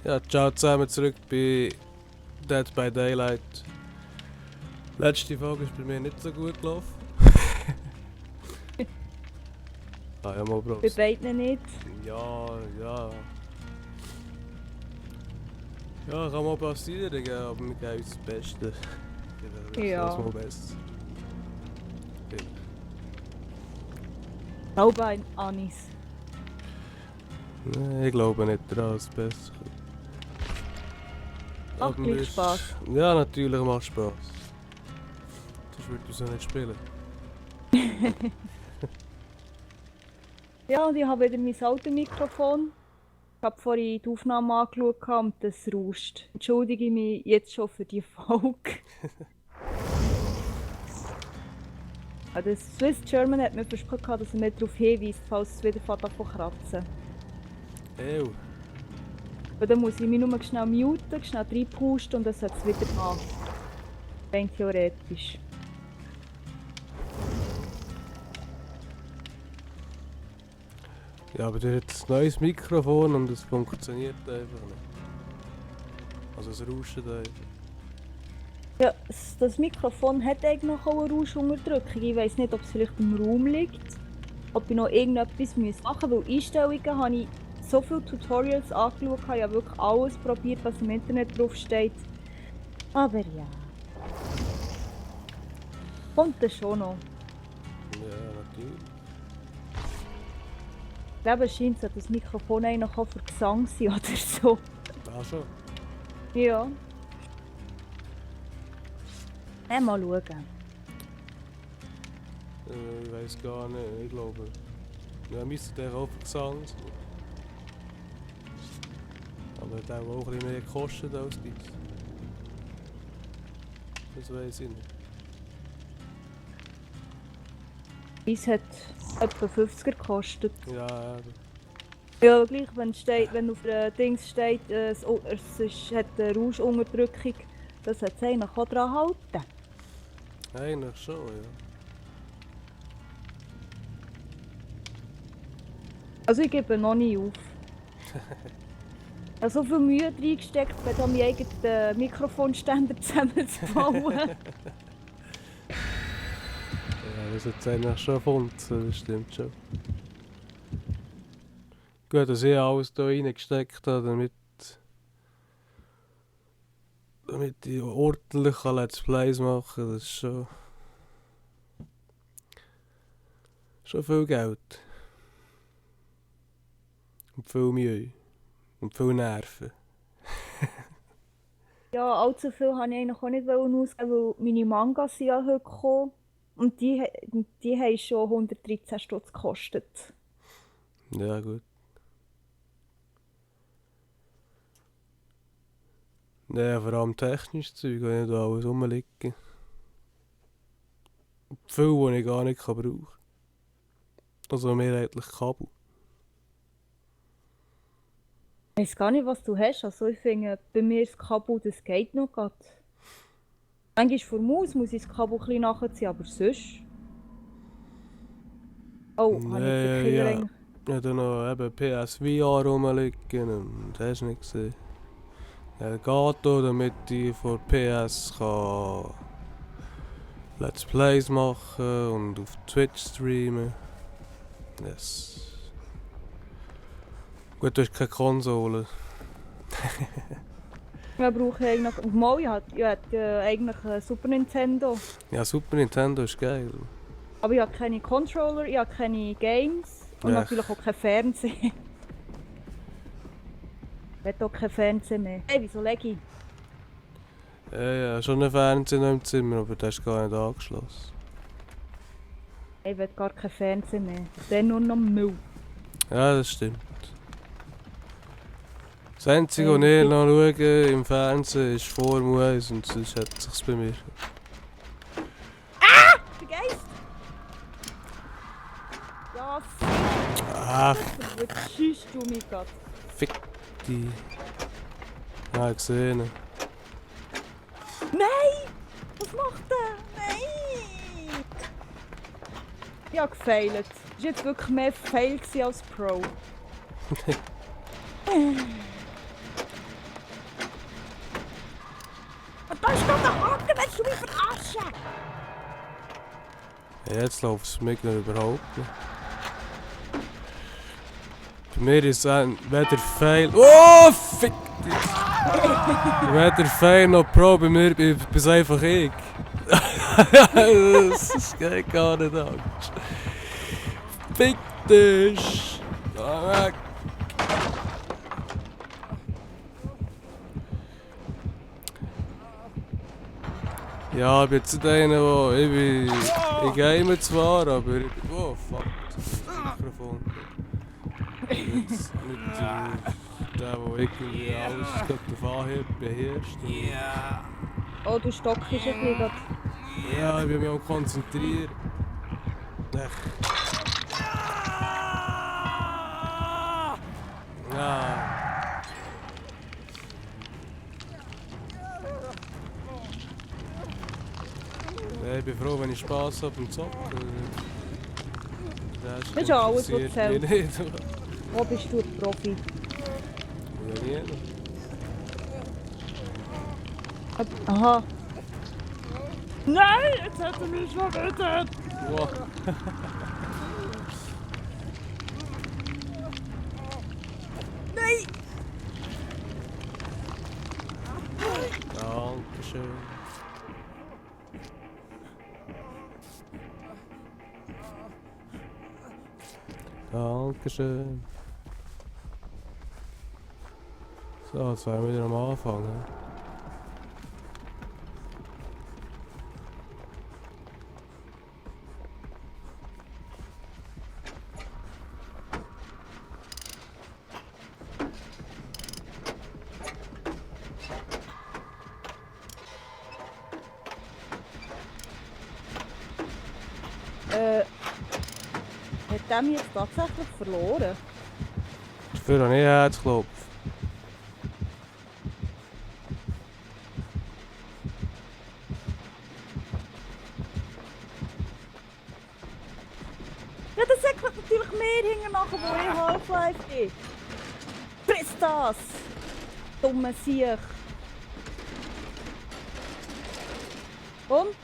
Ja, ciao zusammen, zurück bei Dead by Daylight. Letzte Folge ist bei mir nicht so gut gelaufen. Ah ja, mal Bei Prost. beiden nicht. Ja. Ja, kann mal passieren, gell, aber wir geben uns das Beste. Ja. Das mal besser. Glaube an Anis. Nein, ich glaube nicht daran, dass es besser kommt. Macht Aber gleich wir- Spass. Ja, natürlich macht Spaß. Sonst würde ich so nicht spielen. Ja, und ich habe wieder mein Automikrofon. Ich habe vorhin die Aufnahme angeschaut und das rauscht. Entschuldige mich jetzt schon für die Folge. Also das Swiss German hat mir versprochen, dass er mir darauf hinweist, falls es wieder davon kratzen. Ew. Und dann muss ich mich nur schnell muten, schnell reinpusten und dann sollte es wieder an. Rein theoretisch. Ja, aber der hat ein neues Mikrofon und es funktioniert einfach nicht. Also es rauscht einfach. Ja, das Mikrofon hat eigentlich auch eine Rauschunterdrückung. Ich weiss nicht, ob es vielleicht im Raum liegt. Ob ich noch irgendetwas machen muss. Weil Einstellungen habe ich so viele Tutorials angeschaut. Ich habe ja wirklich alles probiert, was im Internet drauf steht. Aber ja. Kommt das schon noch. Ja, natürlich. Ich glaube, es scheint so, dass das Mikrofon eigentlich auch für Gesang sein oder so. Ah schon. Ja. Mal schauen. Ich weiß gar nicht, ich glaube. Ja, müsste der auch für Gesang sein. Aber der hat auch ein bisschen mehr gekostet als dies. Das weiß ich nicht. Dies hat etwa 50er gekostet. Ja, Ja, gleich, wenn auf der Dings steht, hat eine Rauschunterdrückung, das hat es eigentlich auch dran halten. eigentlich schon, ja. Also ich gebe noch nie auf. Ich habe so viel Mühe reingesteckt, da meinen eigenen Mikrofonständer zusammenzubauen. Ja, das hat eigentlich schon gefunden, das stimmt schon. Gut, dass ich alles hier reingesteckt habe, damit ich ordentlich Let's Plays machen kann, das ist schon viel Geld. Und viel Mühe. Und viel Nerven. Ja, allzu viel wollte ich eigentlich auch nicht ausgeben, weil meine Mangas sind ja heute gekommen. Und die haben schon 113 Stutz gekostet. Ja, gut. Ja, vor allem technisches Zeug, wenn ich da alles rumliegen. Viel, was ich gar nicht brauchen kann. Also mehrheitlich Kabel. Ich weiß gar nicht, was du hast. Also ich finde, bei mir das Kabel, das geht noch grad. Manchmal vor Maus muss ich das Kabel ein bisschen nachziehen, aber sonst... Oh, habe ich den Killer Ja, eigentlich... ich habe noch eben PSVR rumliegen und hast du nicht gesehen. Ja, geht auch, damit ich von PS kann Let's Plays machen und auf Twitch streamen. Yes. Gut, du hast keine Konsole. Ja, brauche ich eigentlich... Mal, ich hätte eigentlich einen Super Nintendo. Ja, Super Nintendo ist geil. Aber ich habe keine Controller, ich habe keine Games und Ja. natürlich auch kein Fernsehen. Ich will auch kein Fernsehen mehr. Hey, wieso lege ich? Ja, schon ein Fernseher noch im Zimmer, aber der ist gar nicht angeschlossen. Ich will gar kein Fernsehen mehr. Dann nur noch Müll. Ja, das stimmt. Das Einzige, was ich noch schaue im Fernsehen, ist Formel 1 und sonst hat es sich bei mir. Der Geist! Ja, Ah, was schießt du mich grad? fick die. Ah, gesehen. Nein! Was macht der? Nein! Ich habe gefailt. Das war jetzt wirklich mehr Fail als Pro. Jetzt läuft es mir noch überhaupt nicht. Bei mir ist weder Fail. Oh, fick dich! Weder Fail noch Pro, bei mir bin es einfach ich. Das geht gar nicht anders. Fick dich! Geh weg! Ja, ich bin jetzt nicht einer, wo ich game zwar, aber ich bin... Oh, fuck, das Mikrofon. Jetzt nicht der, der irgendwie alles auf Anhieb beherrscht. Oh, du stockst ein bisschen grad. Ja, ich bin mich am konzentrieren. Echt. Ja. Ja, ich bin froh, wenn ich Spass habe und zocke. Das ist alles, was interessiert zählt. mich nicht. Wo bist du ein Profi? Ja, nie. Aha. Nein, jetzt hat er mich schon getötet! Wow. Nein! Dankeschön. Dankeschön. So, jetzt werden wir wieder am Anfang. Ne? Hat der mich jetzt tatsächlich verloren? Dafür habe ich Herzklopf. Ja, das sagt natürlich mehr hinten nachher, wo ich Half-Life bin. Friss das! Dumme Siech. Und?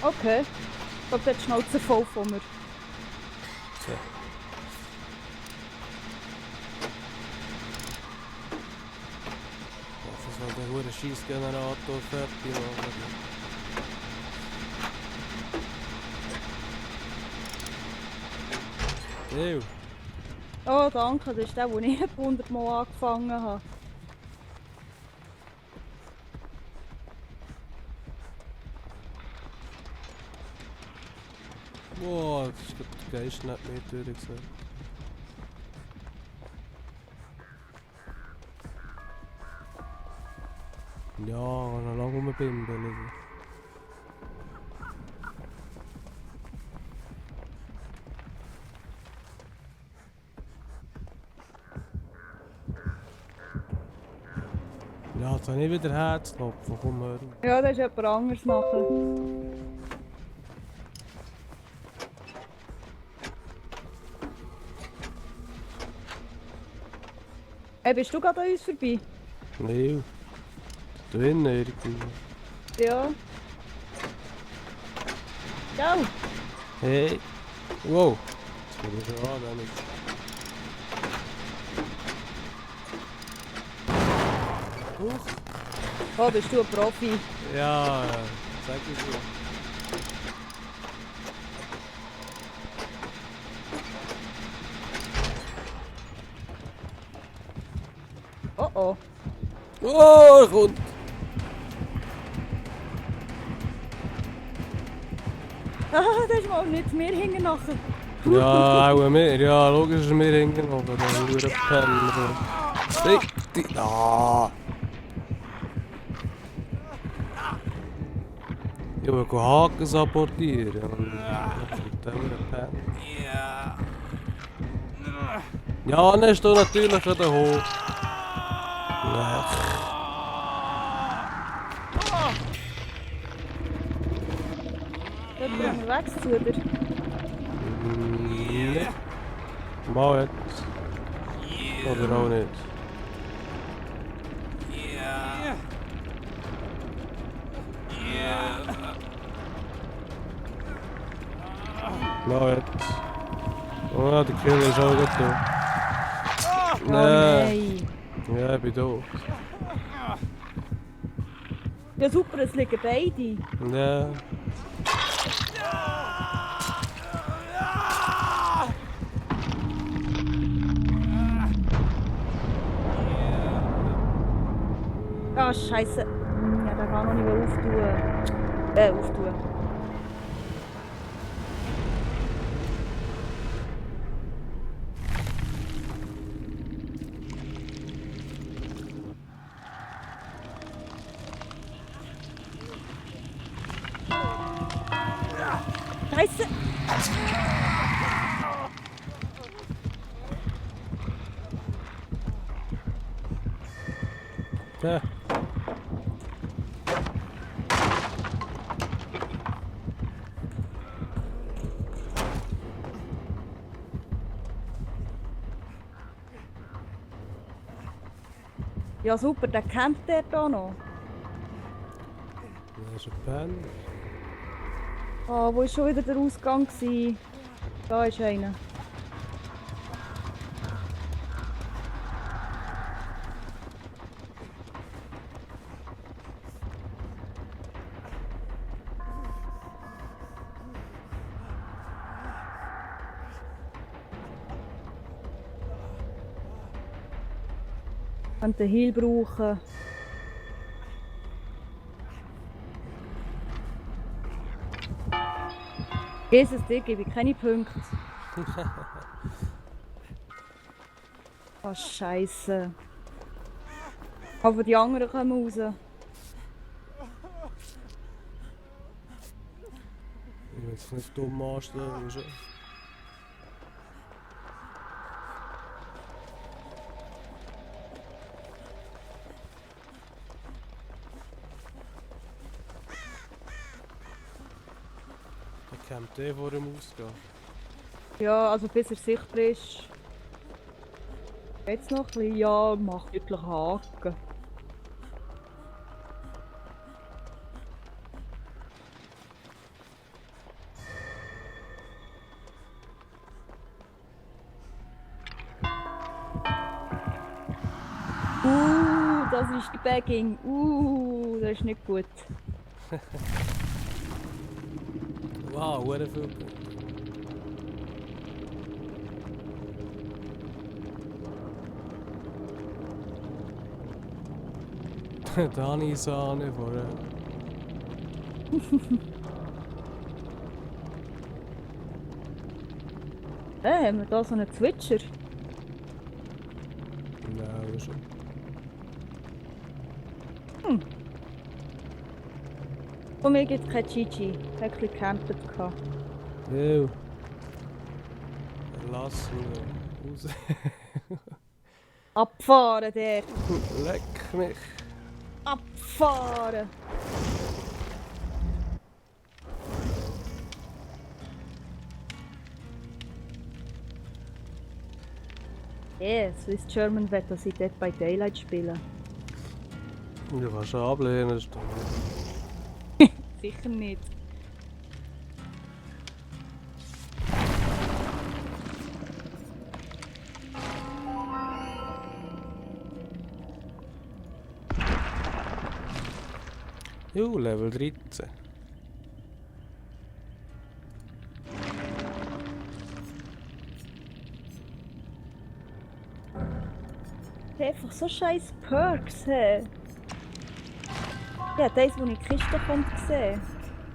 Okay. Ich glaube, der hat die Schnauze voll von mir. Ja. Ich hoffe, es soll der hure Scheissgenerator fertig machen. Ew. Oh, danke. Das ist der, den ich 100 Mal angefangen habe. Boah, das ist der Geist nicht mehr durchgesehen. Ja, noch lange rumbimbeln. Ja, jetzt habe ich wieder Herzklopfen, komm hör. Ja, das ist jemand anderes nachher. Hey, bist du gerade an uns vorbei? Nee, da hinten irgendwie. Ja. Ciao! Hey! Wow! Jetzt bin ich schon an, damit. Oh, bist du ein Profi? Ja, sag ich dir. Oh oh. Oh, er kommt! Ah, das ist mal nicht mehr hinten nachher. Ja, auch mehr. Ja, logisch ist mir hinten noch. Aber dann nur ein Penner. Fick dich! Ah! Ich will Haken sabotieren. Der Pen. Ja. Ja, dann ist du natürlich wieder hoch. Ja. Jemand unterwegs zu dir? Nicht. Mal jetzt. Oder auch nicht. Ja. Ja. Mal jetzt. Oh, der Killer ist auch gut da. Oh Nee. nein! Ja, ich bin da. Ja super, es liegen beide. Ja. Ah, Scheiße. Ja, der kann noch nicht mehr auftun. Scheiße! Ja. Ja super, der campt der da noch. Da ist ein Pen. Ah, wo war schon wieder der Ausgang gewesen? Da ist einer. Könnte Heal brauchen. Jesus, dir gebe ich keine Punkte. Oh Scheiße. Aber die anderen kommen raus. Ich will jetzt nicht dumm anstellen. Ist der campt eh vor dem Ausgang. Ja, also bis er sichtbar ist. Jetzt noch ein bisschen. Ja, mach wirklich Haken. Das ist die Bagging. Das ist nicht gut. Wow, hure viel Punkte. Dani Sahne vorher. Haben wir da so einen Zwitscher? Nein, schon. Von mir gibt es kein Chichi. Ich habe ein bisschen gecampt. Ew. Lass mich raus. Abfahren der! Leck mich. Abfahren! Swiss German will, dass ich Dead by Daylight spiele. Du kannst schon ablehnen, das ist doch nicht. Sicher nicht. Level 13. Einfach so scheiß Perks. Hey. Ja, das, wo ich in die Kiste kommt, gesehen.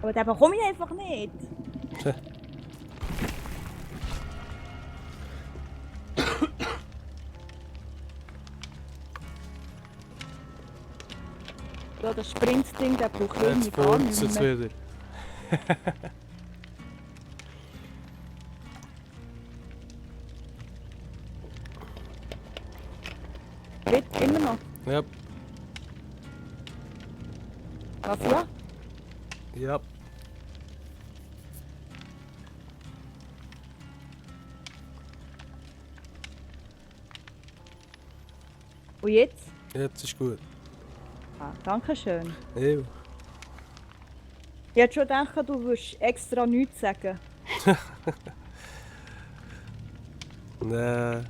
Aber den bekomme ich einfach nicht. Ja, das Sprintding, der braucht irgendwie Jetzt gar pflanzt nicht es mehr. wieder. Ja, Was ja? ja. Und jetzt? Jetzt ist gut. Ah, danke schön. Ew. Ich hätte schon gedacht, du würdest extra nichts sagen. Nee.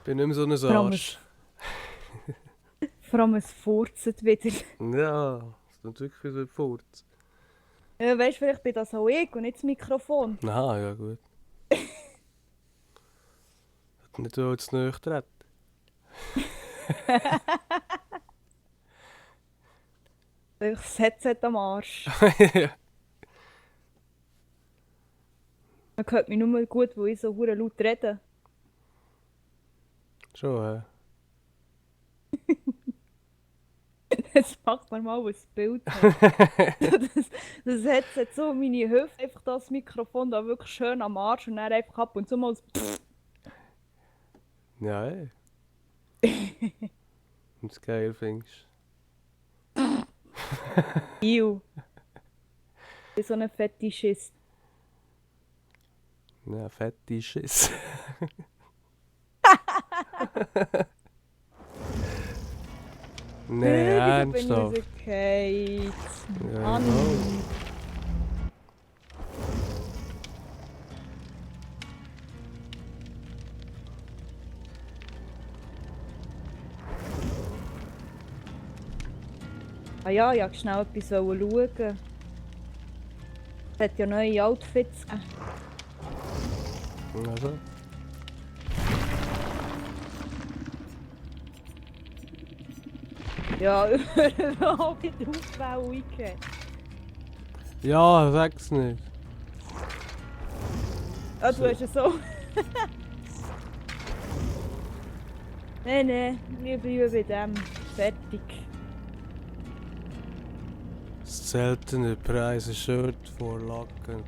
Bin nicht mehr so ein Vor allem Arsch. Vor allem es furzt wieder. Ja, das tut wirklich wie so ein Furz. Ja, weißt du, vielleicht bin das auch ich und nicht das Mikrofon. Aha, ja gut. Hat nicht so zu nahe treten. Vielleicht das Headset am Arsch. Man hört mich nur gut, weil ich so hure laut rede. Schon, Jetzt macht man mal ein Bild. Das Headset so meine Hüfte, einfach das Mikrofon da wirklich schön am Arsch und dann einfach ab und zu mal ein Ja, ey. Und das geil findest. Iu. Ich bin so ein Fetischist. Ja, fette Schiss. Nee, ernsthaft. Kate. Ja, Mann. genau. Ah ja, ich wollte schnell etwas schauen. Es hat ja neue Outfits gegeben. Also. Ja, überhaupt nicht aufbauen. Ja, sag's nicht. Ah, du hast es so. Nein, wir bleiben bei dem. Fertig. Das seltene Preise-Shirt vor Lacken.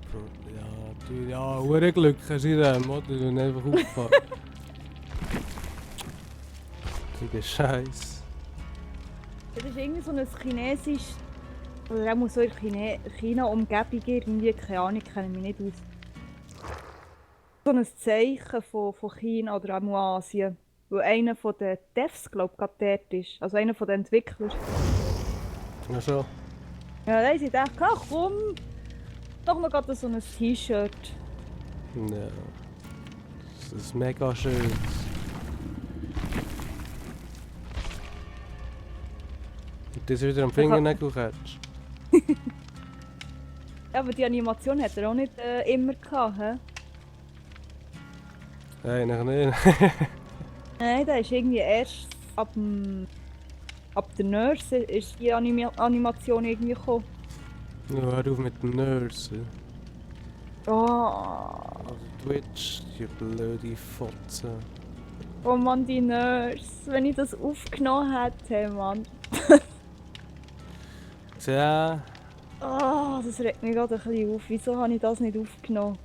Ja, natürlich. Ja, hure Glück hast du in dem, oder? Und einfach auffahren. Digga, Scheiß. Das ist irgendwie so ein chinesisch. Oder auch muss so in China-Umgebung irgendwie, keine Ahnung, kenne ich mich nicht aus. So ein Zeichen von China oder auch Asien. Weil einer von den Devs, glaube ich, gerade dort ist. Also einer von den Entwicklern. Ja, schon. Ja, da haben sie gedacht, ach komm, doch mal gerade so ein T-Shirt. Ja. Das ist mega schön. Und das wieder am Fingernägel catch. Ja, aber die Animation hat er auch nicht immer gehabt, hä? Eigentlich nicht. Nein, der ist irgendwie erst ab der Nurse ist die Animation irgendwie gekommen. Ja, hör auf mit dem Nurse. Oh, Also Twitch, die blöde Fotze. oh Mann, die Nurse. Wenn ich das aufgenommen hätte, Mann. Tja, Oh, das regt mich gerade ein bisschen auf. Wieso habe ich das nicht aufgenommen?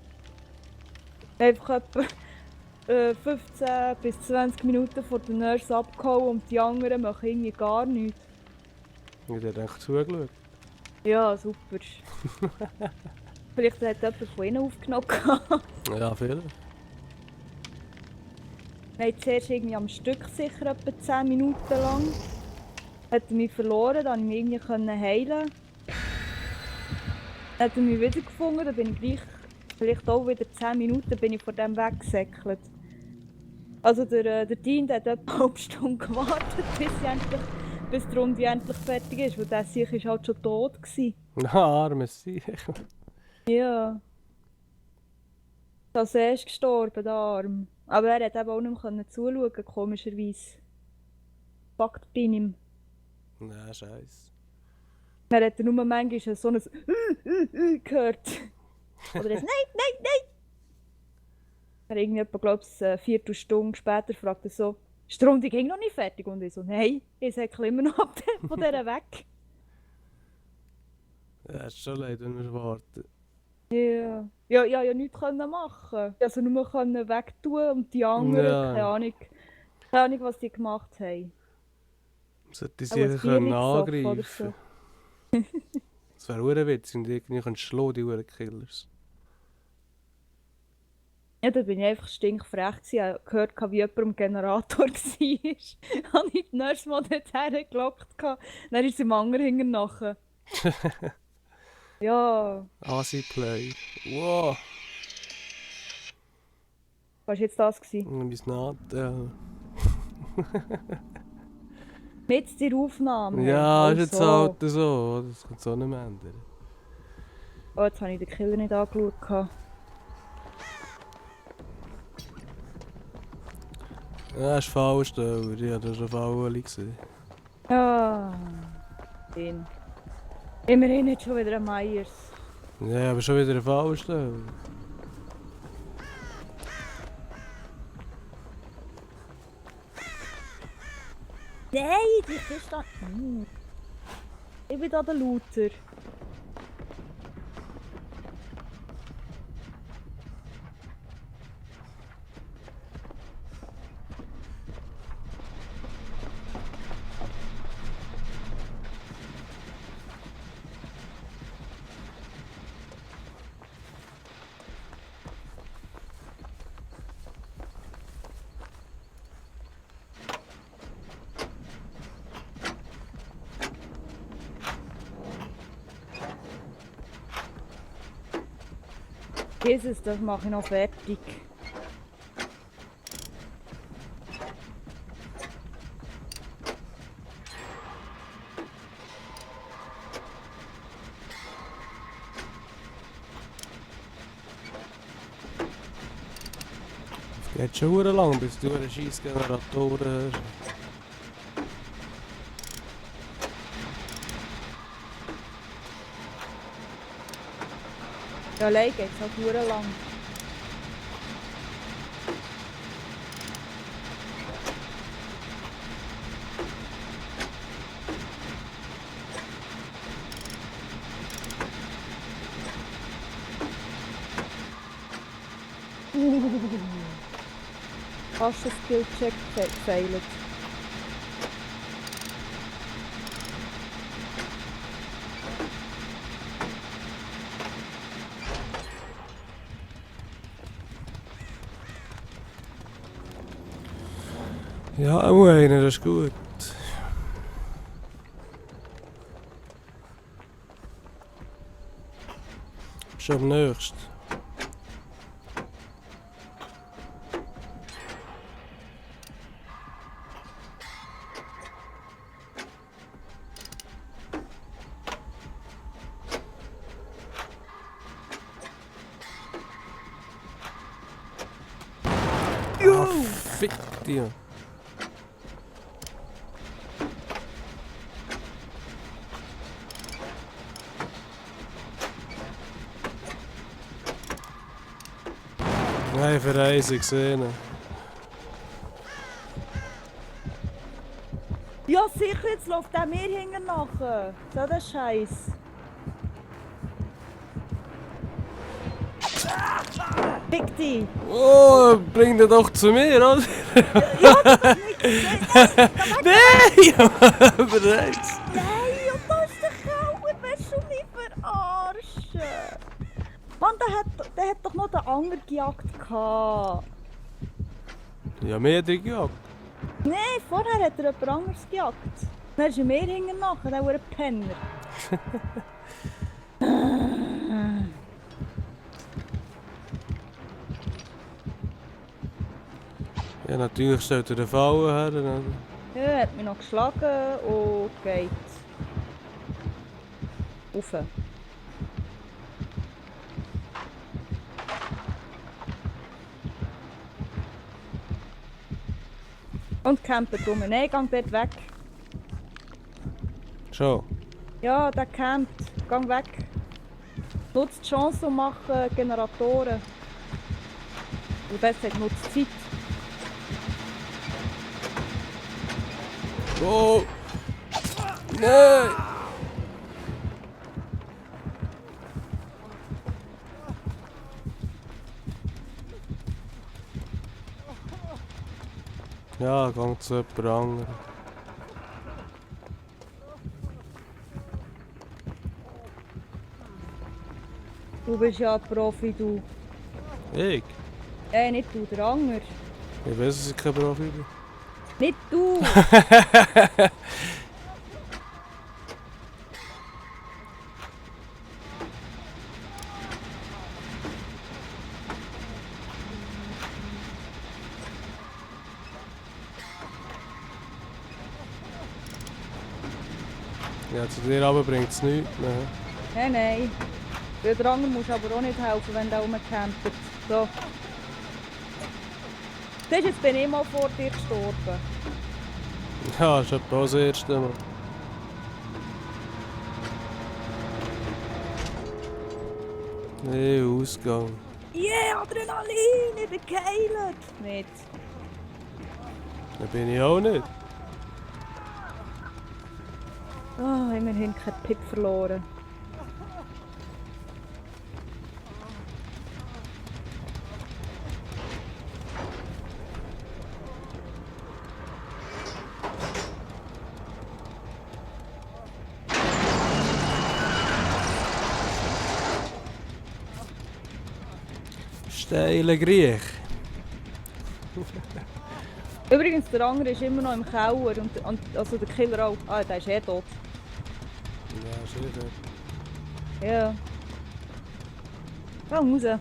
Einfach etwa 15 bis 20 Minuten vor der Nurse abgehauen und die anderen machen irgendwie gar nichts. ich hab dir echt zugeschaut. Ja, super. Vielleicht hat jemand von ihnen aufgenommen. Ja, viel. Wir haben zuerst irgendwie am Stück sicher etwa 10 Minuten lang. Hat er mich verloren, dann konnte ich mich irgendwie heilen. Dann hat er mich wieder gefunden, dann bin ich gleich, vielleicht auch wieder 10 Minuten bin ich von dem weggesäckelt. Also der Dean der hat etwa eine halbe Stunde gewartet, bis die Runde endlich fertig ist, weil der Sieg war halt schon tot gewesen. Na, armes Sieg. Ja. Also er ist gestorben, der Arm. Aber er hat eben auch nicht mehr zuschauen, komischerweise. Fakt bin ihm. Na, scheiße. Dann hat er nur manchmal so ein gehört. Oder ein Nein! Dann irgendwie etwa, glaube ich, eine Viertelstunde später fragt er so, ist die Runde ging noch nicht fertig? Und ich so, nein, ich säckle immer noch von dieser weg. Ja, ist schon leid, wenn wir warten. Ja. Ja, ja, nichts können machen. Also nur können wegtun und die anderen, Ja. keine Ahnung. Keine Ahnung, was die gemacht haben. Sollte sie Aber ein einfach können Bierli gesoffen oder angreifen. so. Das wäre verdammt witzig und irgendwie können schlagen, die verdammt Killers. Ja, da bin ich einfach stinkfrech gewesen. Ich habe gehört, wie jemand am Generator war. Habe ich das nächste Mal dorthin gelockt. Dann ist sie im Anger hinten nachher. Ja, Asi-Play. Wow. was war jetzt das gewesen? Mein Nadel. Mit der Aufnahme. Ja, ist jetzt Also. halt so. oder? Das kann so nicht mehr ändern. Oh, jetzt habe ich den Killer nicht angeschaut. Ja, ist falsch, aber ich habe schon Fallen gesehen. Ja. Den. Immerhin nicht schon wieder ein Meyers. Ja, aber schon wieder ein falsch. Nein, die Kiste da. Ich bin da der Looter. Jesus, das mache ich noch fertig. Es geht schon verdammt lang, bis du einen Scheissgenerator hast. Ja, allein geht es halt verdammt lang. Fast ein Skillcheck gefailt. Ja, auch einer, das ist gut. Schon am nächsten. Ah, fick dir. Nein, für eins gesehen. Ja, sicher, jetzt läuft der mir hinten nachher. So der Scheiß. Fick dich! Oh, bring den doch zu mir, oder? Nein! Bereits! Nein, und da ist der Kauer, willst du mich verarschen? Mann, der hat doch noch den Anger gejagt gehabt. Ja, mehr drin gejagt. Nein, vorher hat er jemand anderes gejagt. Dann ist er mir hinten nachher, der war ein Penner. Ja, natürlich stellt er den Fallen her. Oder? Ja, er hat mich noch geschlagen und geht rauf. Und campt rum. Nein, gang dort weg. Schon. Ja, der campt. Gang weg. Nutzt die Chance und mach Generatoren. Oder besser gesagt, nutzt Zeit. Oh! Nein! Ja, gang zu jemand anderem. Du bist ja ein Profi, du. Ich? Nicht du, der Anger. Ich weiß, dass ich kein Profi bin. Nicht du! Ja, zu dir aber bringt es nichts mehr. Nein. Der Anger muss aber auch nicht helfen, wenn der rumcampt. So. Siehst du, jetzt bin ich mal vor dir gestorben. Ja, das ist etwa das erste Mal. Nee, Ausgang. Yeah, Adrenalin! Ich bin geheilt! Nicht. Da bin ich auch nicht. Oh, immerhin kein Pip verloren. Steile Griech. Übrigens, der andere ist immer noch im Keller und also der Killer auch. Ah, der ist eh tot. Ja, sicher. Ja. Komm raus.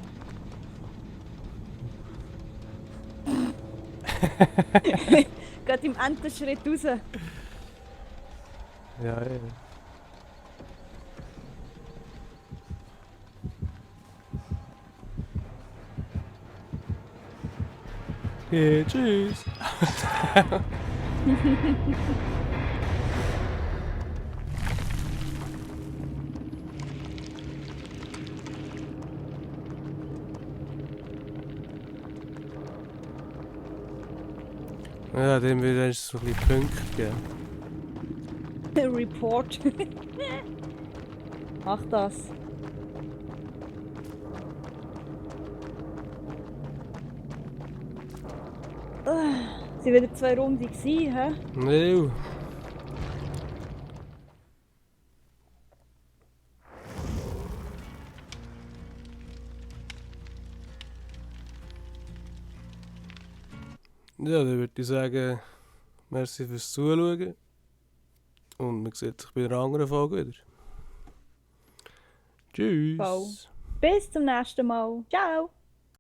Geht im Entenschritt raus. Ja. Okay, tschüss. Ja, dem wird es so ein bisschen Punkte geben. Report. Mach das. Sie waren wieder 2 Runden gewesen, hä? Nee. Ja, dann würde ich sagen, merci fürs Zuschauen. Und man sieht sich bei einer anderen Folge wieder. Tschüss. Ciao. Bis zum nächsten Mal. Ciao.